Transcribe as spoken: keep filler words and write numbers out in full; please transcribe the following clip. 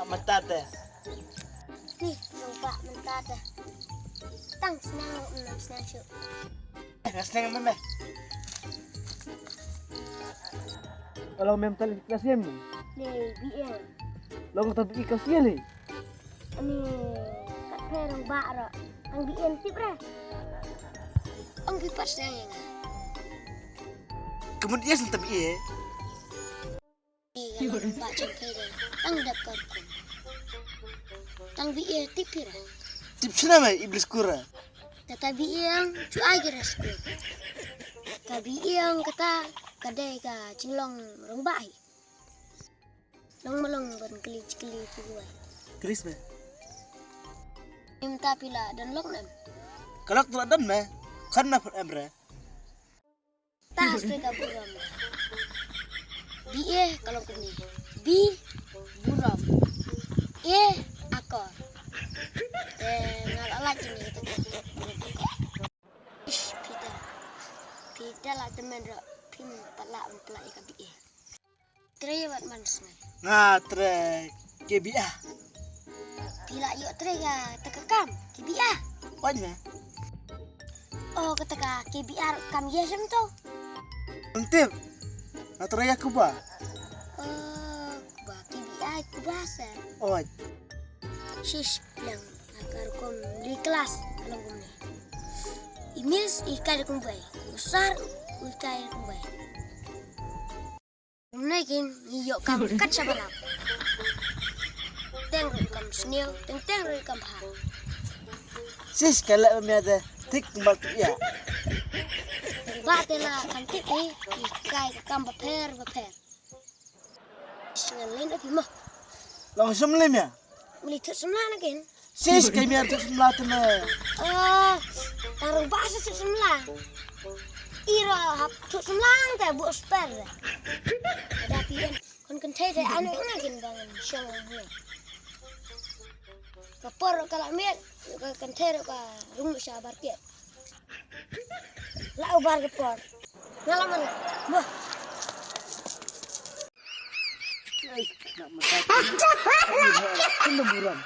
Mynta te. Ni, nong ba mynta te. Tang sneng, nang sneng shu. Eh, nang sneng me me. Kalau mem tali klas yem ni. Ni, bi em. Long ta bi klas yem ni. Ani, kat phe nong ba ro. Ang bi em tip re. Ang bi pat sneng. Kemudian ta bi e. Ïa, ka long ba jong phi de. Tang dep ka rukom. Tang bi e tip phi ra. Tip shina me iblis kura. Kata bi e ang chu ai kira skul. Ka bi e ang kata ka dei ka jinglong rong ba hi. Long ma long ban kli kli tu wai. Kris me. Im ta pila dan long nem. Kalak tu dan me. Kan na em re. Ta spe ka burom. Bi e ka long kumne. Bi burom. E akor. Te nga la lait ni te. Ish, Peter. Peter la temen ro. Pim pala pala ka bi e. Trei wat man sngai. Nga trei ke bi a. Pila yo trei ka ta ka kam ke bi a. Wan me. Oh, kata ka K B R kam ye shem to. Ntip. Nga trei ya kuba. Oh, kuba K B R kuba se. Oi. Shish pleng. Akar kom di kelas along kom ni. Imis ikai kum bai. Usar ikai kum bai. Kumne kin ngi ïoh kam kat shabalang. Teng ruh kam sniew, teng teng ruh kam bha. Sis kala mia de tik mal tu ya. Ba te la kan tik ni, ikai kam bapher bapher. Ngan len api mo. Long sum lim ya. Meli thut semla na kin. Sis kai mia thut semla tu me. Ah, tarung ba sa thut semla. Iro hap thut semla te bu sper. Ada pien kon kan thai te anu ina kin bangan shong ne. Ka por ka la miet ka kan thai ka rung sha bar kiet. La ubar ka por. Ngala mana. Bah. Sis, nak mata. Kena buram.